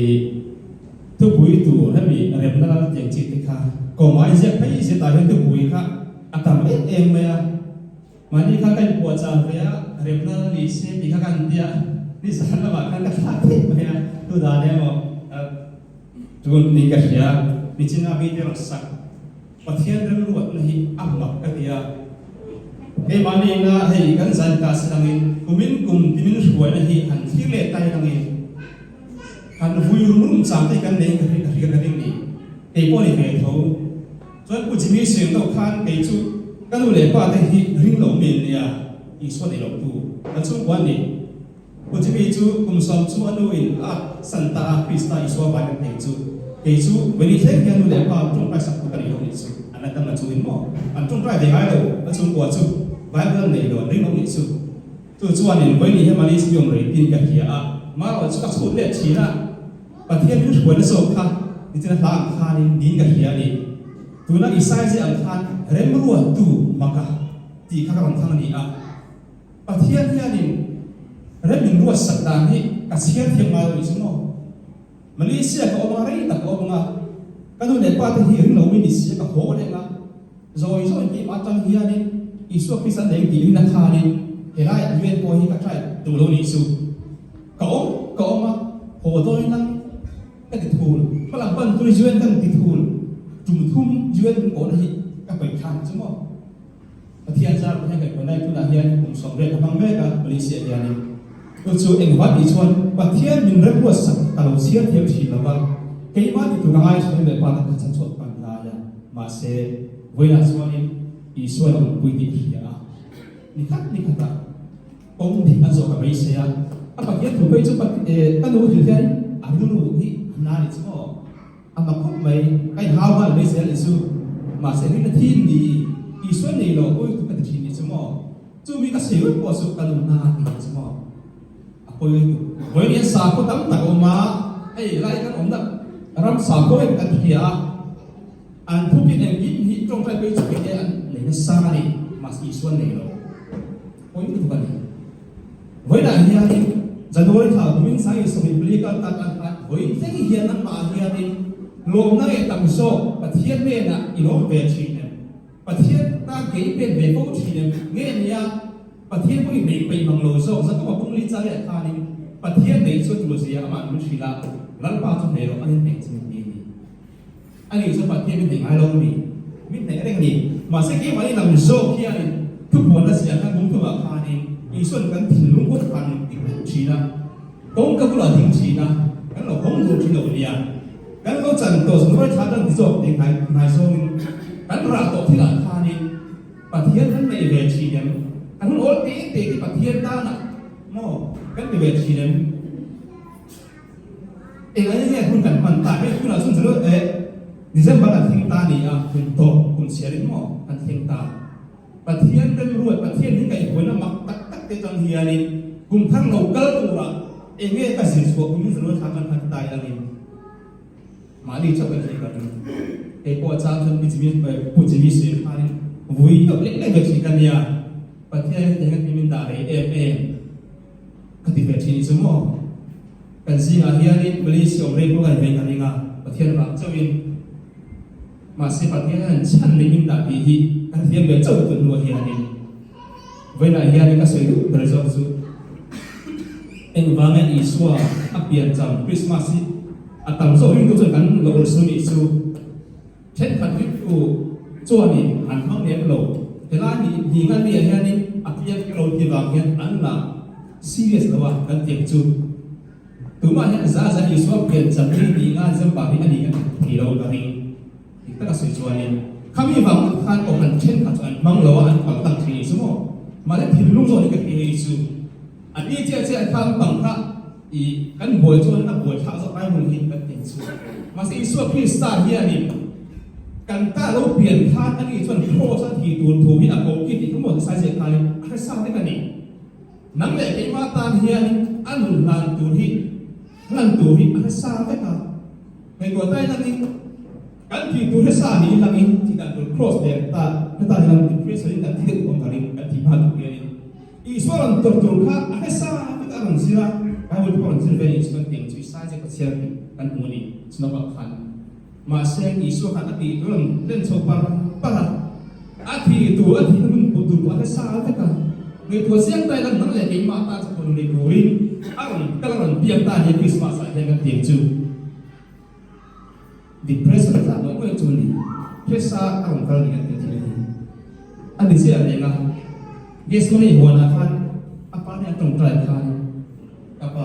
thupui tur hemi remna lal tiang chi te kha kawmai ziak phei zet ah hian thupui kha a tam em em mai a, mahni kha ka inpuah char ve a, remna lal ni se tih kha ka han tia, nizan lamah khan ka thlak theih mai a, tu dan emaw tun niin ka hria, nichina mi te rawn sak Pathian remruatna hi a mak ka ti a, keimahni ina hei kan zai ta si langin kumin kum timin hruaina hi han thlir leh tai langin han vui rum rum chang te hi kan nei ka hria ka hria ka ring ni kei pawh ni ve tho chuan Pu Jimmy Seng deuh khan kei chu ka nu leh pa te hi ring lo mi an nia Isua nei lo tu kan chhungkua an ni. Pu Jimmy chu kum sawm chu a nu in a san ta a, Krista Isua vai kan thei chu kei chu Veni thleng hian nu leh pa tawngtai sak tu ka nih lo nih chu an la dam la chungin maw an tawngtai ve ngai lo a chhungkua chu Bible an nei lo an ring lo nih chu chu chuanin Veni hi Malis mi awm rei tin ka hria a marawh chu ka chhut leh thin a Pathian min hruaina zawk kha nichina hla ang khanin niin ka hria a ni tuna Isai zia ang khan remruattu maka tih kha ka rawn thang a ni a. Pathian hianin rem min ruatsak dan hi ka chhiar thiam ngai lo nih chu maw? Malaysia ka awm anga rei tak ka awm anga ka nu leh pa te hi ring lo mi ni si a ka haw leh anga zawi zawi keimah atang hianin Isua Krista an leng tih rin a khanin helaiah UN pawh hi ka try duh lo nih chu. Ka awm ka awm a haw dawn nang ka ti thul hmalam pan tur UN kan ti thul tum thum UN min kawhna hi ka paih thla nih chu maw? Pathian zar pawh hian kaihpawh lai tunah hian kum 80 ka hmang mek a Malaysia hianin chu chu engvah tih chuan Pathian min remruat sak ka lo chhiar thiam thin lo va, keimah ti tur ka ngai thin leh pa tak kha chan chhuak pan lai a, mahse vawiinah chuanin Isua in a awmpui tih ka hria a, ni khat ni khatah kawng dik an zawh ka beisei a, a Pathian thu phei chu ka nu hrilh hian a rilru hi a na ni chu maw. A mak khawp mai, ka inhau nghal mai zel ni chu. Mahse rin a thin ni, Isua nei lo pawi tu ka ti thin ni chu maw? Chu mi ka sawi vek pawh chu ka nun na ti ni chu maw? A pawi tu. Vawiin hian sakhaw tam tak a awm a, hei lai kan awmna ram sakhaw em kan hria a, an thukin engkim hi tawngtai pei chu kei te an nei nasa a ni, mahse Isua nei lo. Pawi lutuk a ni. Vawiinah hianin January thla kumin sang 24 kal tak an khan vawiin thleng hian nangmah hianin lawmna leh tam zawk Pathian hnenah i lawm ve thin em? Pathian tan ke i pen ve fo thin em? Nge nia? Pathian pawhin neih peih mang lo zawk Jakoba bung li chang leh khanin Pathian neih chu tur zia amah min hrilh a, Lalpa chu hneh rawh anin hneh chu min ti a ni. Ani chu Pathian min hneh ngai lo mi? Min hneh reng a ni. Mahse keimahni lam zawk hianin thupuanna zia khan bung thumah khanin Isua'n kan thinlung pawh khan min ti reng thin a, kawngka bulah ding thin a, kan lo hawng duh thin lo nia. Kan lo chan tawh zungruai thla tan ti zawk tih hnai zawngin kan rah tawh thilah khanin Pathian kan neih ve thin em? Kan hun awl te te te Pathian tanah maw kan ti ve thin em? Engah nge hun kan hman ta? Hei hunah chuan zero eh December kan thleng ta ni a, kum tawh kum chhiarin maw kan thleng ta. Pathian remruat, Pathian hi kaihhuaina mak tak tak te tang hianin kum thar lo kal turah eng nge ka zir chhuah kumin zero thla kan khat tai langin Mahni chauh kan thei ka ring. Kei pawh a chang chuan Pi Jimmy Pu Jimmy sawi khanin vui deuh lek lek ve thin ka nia. Pathian hi tihian min dah rei em em ka ti ve thin chu maw. Kan zingah hianin Malaysia awm rei pawh ka ni ve ka ring a, Pathian vang chauhin. Mahse Pathian hian chhan leh min dah tih hi ka hrethiam ve chauh tun hnuah hianin vawiinah hianin ka sawi duh ber zawk chu engvanga Isua a piancham Krismas hi a tam zawk ringtu chuan kan lo urhsun nih chu thenkhat ringtu chuanin an hmang lem lo. Helai ni ni nga niah hianin a piang lo ti vang hian an la serious lo a kan tiang chu. Tumah hian za za Isua piancham hi ni nga December hi a ni kan ti lo ka ring. Dik taka sawi chuanin khami vang ngawt khan aw han thenkhat chu an hmang lo a, an pal tlang thei ni chu maw? Mahse thinlung zawh ni ka thei ngei chu. A ni chiah chiah kha bang kha i kan buai chuan a buai thlak zawk lai hun hi kan ti chu. Mahse Isua Krista hianin kan ta lo pian khan a ni chuan kraws a thi tur thu hi a ko ki tih kha maw ti sai ziah khanin a hre sa vek a ni. Nang leh keimah tan hian a nun hlan tur hi hlan tur hi a hre vek a, ngaihtuah tai langin kan tih tur hre sa niin langin tih dan tur cross leh ta heta hi lang depression in kan thi deuh awm ka ring kan tih hma tur hianin Isua rawn tawrh tur kha a hre sa vek a rawn zir a, Bible te pawh rawn zir ve nih chu kan tih ang chu i sai zek Pathian tih kan hmu a ni chunakah khan. Mahse, Isua khan a tih tur a rawn len chho par par a, a thih tur, a thihna hun put tur pawh a hre sa vek a. Ngaihtuah chiang ta ila nang leh keimah tan chu rawn nei turin a rawn kal a rawn piak ta nia Krismas ah hian kan tiang chu. Depression a tla ngawih ngawih chu a ni. Hresa a rawn kal ni kan tih thil hi a ni chiah reng a. Gethsemane huanah khan a pa hnenah tawngtai khan Ka pa,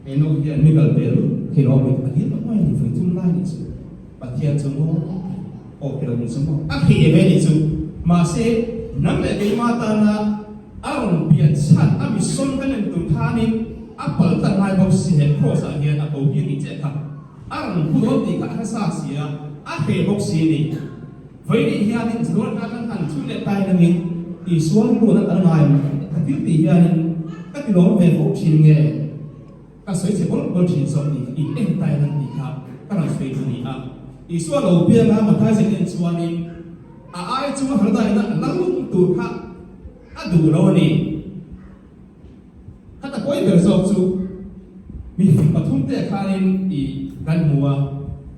he nu hian mi kal pel thei lo mit a dil mai ni vui thum lai nih chu Pathian chu maw aw ti lo nih chu maw a thei ve nih chu mahse nang leh keima tana a rawn pian chhan a mission kan en tur khanin a pal tlang ngai bawk si he cross ah hian a ko hi nih che kha a rawn pu dawn tih kha a hre sa si a a hre bawk si ni Vawiin hianin January thla atang khan chhun leh tai langin Isua rilru an al ngai ka thil tih hianin ka ti lawm ve fo thin nge ka sawi chhe bawlh bawlh thin zawk tih kha in en tai lang tih kha ka rawn sawi chu ni a. Isua lo pianga Mathai zet en chuanin a ai chunga hardaina a lal tur kha a duh lo a ni. Khat a pawi ber zawk chu mihring pathumte khanin i kan hmu a,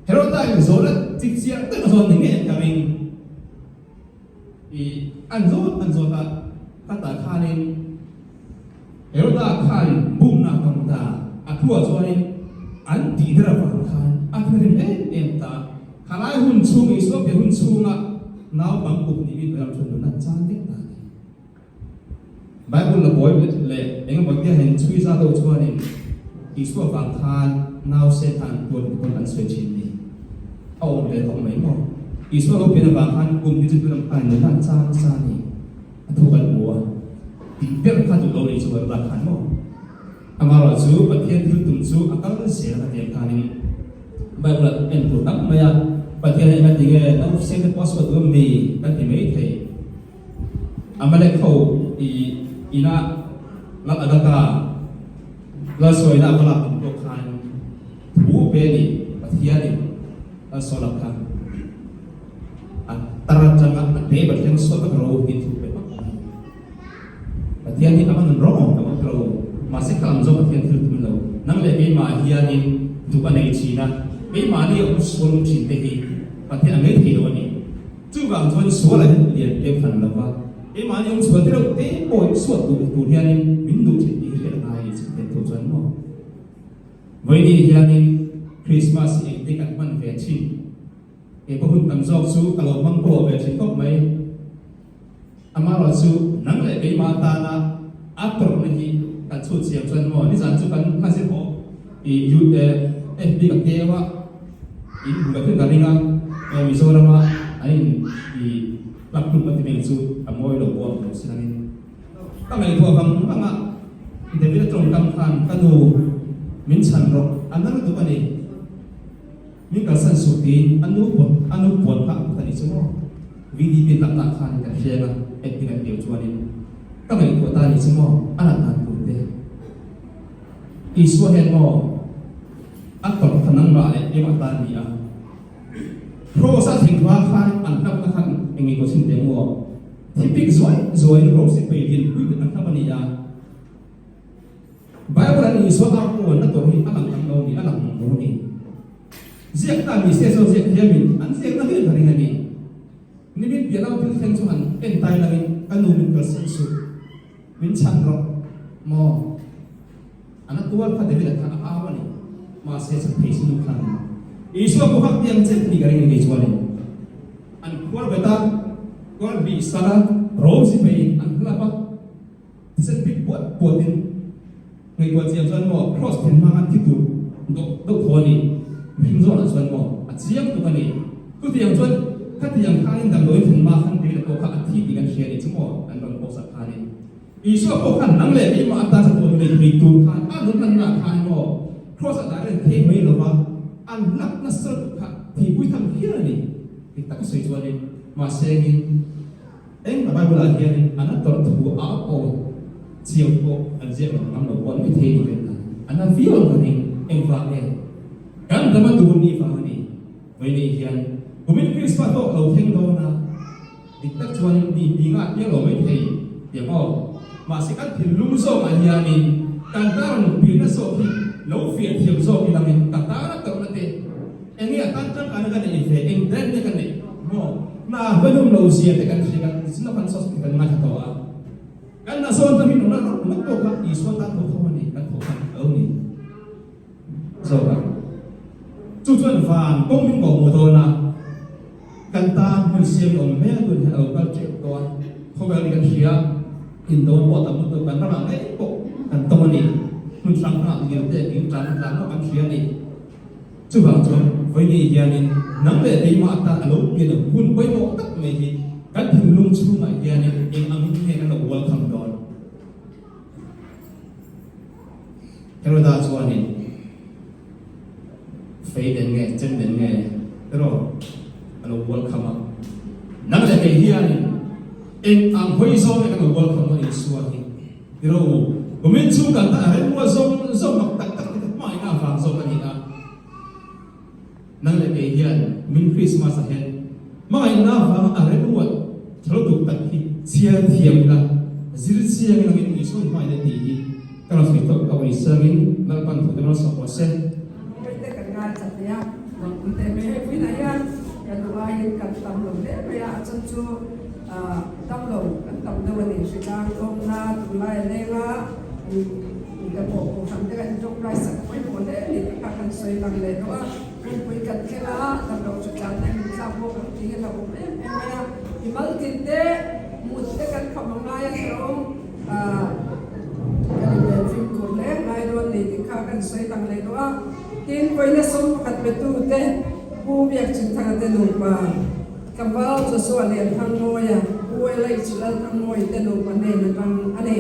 Heroda in zawhna chip chiang tak a zawn ni ngei ka ring. I an zawt an zawt a, khatah khanin Heroda khan bumna a tawng ta, a thuah chuanin an tih der avang khan a thinrim em em ta. Khalai hun chhung, Isua pian hun chhunga naupang uk nih mi hnuaiah chuan nunna an chan vek ta a ni. Bible la buai leh eng emaw tia hen chhui za deuh chuanin Isua vang khan nause khan tuan ti pawn an sawi thin ni. A awm ve tawh mai maw? Isua lo pian avang khan kum hi chu tunam khan nunna an chang nasa a ni. A thu kan hmu a, tih ber kha duh lo ni chu kan lak khan maw? Amaherawh chu Pathian thil tum chu a kal zel a tiang khanin Bible ah en tur tam mai a, Pathian hi engati nge nause te pawh a suat duh em ni kan ti mai thei. Amalek ho i inah lal Agaka lal sawina a va lak tum pawh khan thu pe ni Pathianin lal Saula kha a tar atanga a te Pathian sawi vek ro tih thu pe hmak a ni. Pathian hi a va nun rawng awm tak awm lo, mahse kha lam zawk Pathian thil tum lo. Nang leh keimah hianin duh a nei thin a, keimahni a awm sual awm thin te hi Pathian a ngei thei lo a ni. Chuvang chuan sual a hian lian pek hran lo va. Keimahni awm chhuah te reuh te pawh in suat duh tur hianin min duh thin tih hi hriat a ngai a ni chhun thei tu chuan maw. Vawiini hianin Krismas hi engte kan hman ve thin. Kei pawh hun tam zawk chu ka lo hmang pawh ve thin khawp mai. Amaherawh chu nang leh keimah atana a tawrhna hi kan chhut chiang chuan maw nizan chu kan hma zir haw i FB ka keu a, in hmu ve thil ka ring a, Mizorama an in i plug tum ka ti mai chu a mawi lo pawh lo si langin ka ngaihtuah vang vang a, David a tawngkam khan ka nu min chhan rawh a na lutuk a ni. Min kalsan suh tiin a nu pawh a nu puan kha a kut a nih chu maw? VDP hlakna khanin kan hriang a, engtin an keu chuanin ka ngaihtuah ta a nih chu maw? A rat dan tur te. Isua hian maw a tawrh kha nangmah leh keimah ta a ni a. Kraws a thleng hma khan an hlakna khan eng nge kaw chhin teh maw? Thi pik zuai zuaiin rawng si peihin pui bet an hlak a ni a. Bible an Isua a puanna tawh hi a lang tam lo ni, a lang mang lo ni. Ziak ta ni se chuan ziak thiamin an ziakna hlel ka ring a ni. Nimin piah lam thil thleng chu han en tai langin ka nu min kalsan suh, min chhan rawh maw? An a tuar kha David a khan a au a ni. Mahse chhan thei si nu khan Isua pawh kha tiang chet ni ka ring a ni kei chuanin. An khuar bet a, khuar bih sal a, rawm sipaiin an hlap a. Thisen pik puat puatin ngaihtuah chiang chuan maw Kraws then hmanga thi tur dawh deuh tho a ni. Mihring zawnah chuan maw a chiang tuk a ni. Chutiang chuan khatiang khanin damdawi then hma khan David-a pawh kha a thi tih kan hria a ni chu maw an rawn post ah khanin. Isua pawh khan nang leh keimah atan chatuan nei thei tur khan a nun hmanna ah khan maw Kraws ah dah reng thei mai lova an lak nasa lutuk kha thihpui tham hial a ni. Dik taka sawi chuanin mahse engin Eng a Bible ah hianin an a tawrh thu a aw chiang pawh an ziak lo ngam lo pawh an ni thei ni ven a, an a viau ang ka ring. Engvang nge? Kan dam a tur ni vang a ni. Vawiin hian kumin Krismas pawh lo thleng dawn a, dik tak chuanin ni hnih nga piang lo mai thei tiang aw. Mahse kan thinlung zawkah hianin kan tan pianna zawk hi lo fiah thiam zawk ilangin ka tan a tawrhna te eng nge a tan tangkaina ka neih ve, eng dan nge ka neih maw? Hna hmanum lo zia te kan hria kan zin kan sos te kan ngaithla tawh a, kan hna zawn tam hi nunna rawk ringawt pawh kha Isua tan tho tho a ni, kan tho khan a lo ni zawk a. Chu chuan van kawng min kawhhmuh dawn a, kan tan hmun siam awm hmel tun hian a lo kal teuh tawh a, khawvel ni kan hria, indo pawh tam lutuk kan ramah ngei pawh kan tawng a ni, hmun hrang hrangah ngirte king tlan tlan pawh kan hria a ni. Chuvang chuan vawiini hianin nang leh keimah atan a lo pian ang hun pawimawh tak mai hi kan thinlung chhungah hianin eng angin nge kan lo welcome dawn? Heroda chuanin fei den nge chem den nge erawh a lo welcome a, nang leh kei hianin eng ang hawi zawng nge kan lo welcome dawn Isua hi? Tiro u, kumin chu kan tan a remruat zawng zawng mak tak tak te kha hmaina avang zawk a ni a. Nang leh kei hian kumin Krismas ah hian hmangaihna avanga a remruat tha lutuk tak hi chhiar thiam ila, zir chiang langin Isua in hmangaihna tih hi ka rawn sawi tawk tawk a ni. Siangin Lalpan thu te rawn sawk rawh se. Mawite kan ngai chat hle a, Mawite mai hei puiin ah hian kan duh aiin kan tam lo hle mai a, a chan chu Tam lo kan tam deuh a ni. Hritlang tawkna tunlai a leng a, mite pawh kohhran te kan intawngtai sak pawimawh hle a ni tih kha kan sawi lang leh tawh a. Kawngpui kan thleng a, tam lo hritlang te min tlak bawk ang tih hi a hlauhawm em em mai a. Mimal tin te mut te kan kham ang ngai a tho kan inven fimkhur hle ngai dawn ni tih kha kan sawi lang leh tawh a. Tin, vawiina 11 petu te Pu Biakchhunthanga te nupa, Tlangval Joshua Lianthangmawia, Pu LH Lalthangmawii te nupa hnen atang a ni.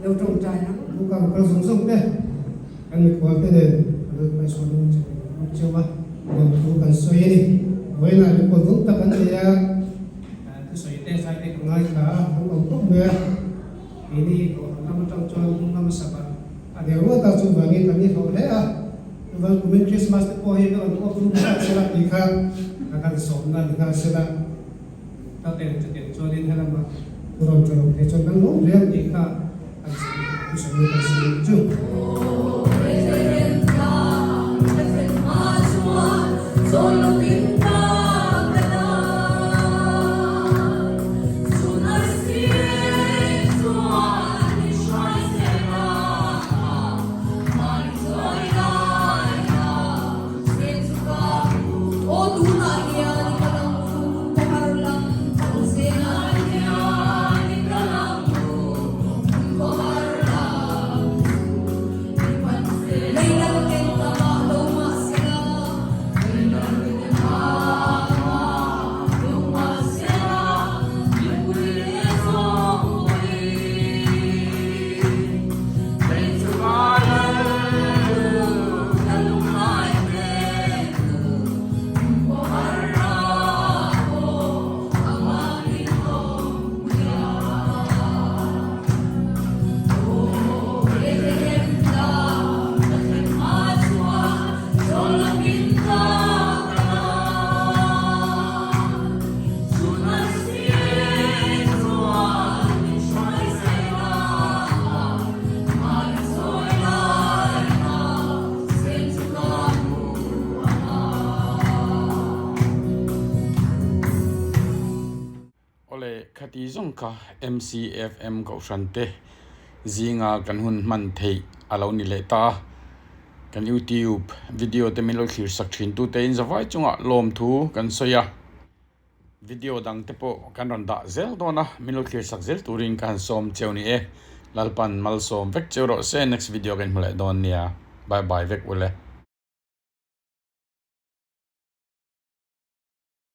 Lo tawngtai ang. Luka kal zawng zawng te, kan mikhual te nen kan lut mai sawn in chhawm kan lut cheu a, lawmthu kan sawi a ni. Vawiinah mikhual dum tak an nei a, thusawi te zai te ka ngaithla a, an awm tawp mai a, keini kohhran lam atang chuan hnung lam a sak a, a der ruat a, chuvangin kan ni hlawh hle a. Chuvan kumin Christmas te pawh hi ka rawn off rum hrat sela tih kha ka kan sawmna ni nghal sela, ka tel chutiang chuanin helama thu rawn ṭha lo thei chuan kan lawm hle ang tih kha kan sawi thu sawi kan sawi chu. Awle, khati zawng kha MCFM kohhran te zinga kan hun hman theih a lo ni leh ta a. Kan YouTube video te min lo thlir sak thin tu te in zavai chungah lawmthu kan sawi a. Video dang te pawh kan rawn dah zel dawn a, min lo thlir sak zel turin ka han sawm cheu ni e. Lalpan malsawm vek cheu rawh se, next video ka inhmu leh dawn nia. Bye bye vek ule.